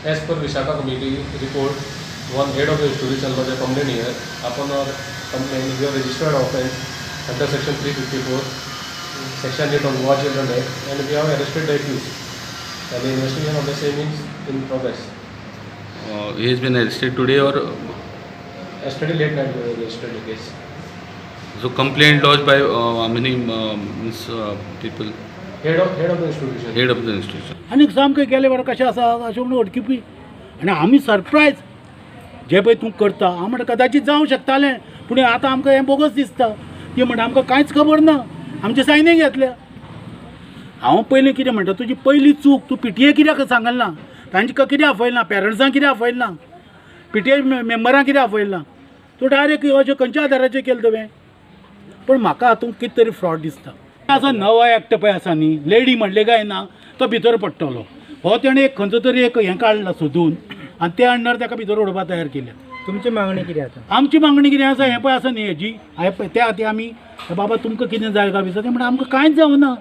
As per Vishaka committee report, one head of the institution was a complaint here. Upon our complaint, we have registered offence under section 354, section 8 of Goa Children Act, and we have arrested the accused. And the investigation of the same is in progress. He has been arrested today or Yesterday late night we registered the case. So complaint lodged by many means, people? Head of the institution. Head of the institution. आनी सामकें गेले बरें कशें आसा अशें म्हणून अडकिपी आनी आमी सरप्रायज जे पळय तूं करता. हांव म्हणटा कदाचीत जावं शकतालें, पूण आतां आमकां हें बोगस दिसता. ती म्हणटा आमकां कांयच खबर ना, आमचे सायनी घेतल्या. हांव पयलीं कितें म्हणटा, तुजी पयली चूक, तूं पीटीए कित्याक सांगलें ना, तांकां कित्याक आपयलें ना, पेरंट्सांक कित्याक आपयलें ना, पीटीए मेंबरांक कित्याक आपयलें ना, तूं डायरेक्ट अशें खंयच्या आदाराचेर केलें तुवें? पूण म्हाका हातूंत कितें तरी फ्रॉड दिसता. आसा नवो एक्ट पळय आसा न्ही, लेडी म्हणलें काय ना तो भितर पडटलो. हो तेणें एक खंयचो तरी एक हें काडला सोदून आनी त्या अंडर ताका भितर उडोवपा तयार केल्या. तुमची मागणी कितें आतां? आमची मागणी कितें आसा, हें पळय आसा न्ही हेजी, हांवें पळय त्या खातीर आमी बाबा तुमकां कितें जाय काय विचार, ते म्हणटा आमकां कांयच जावना.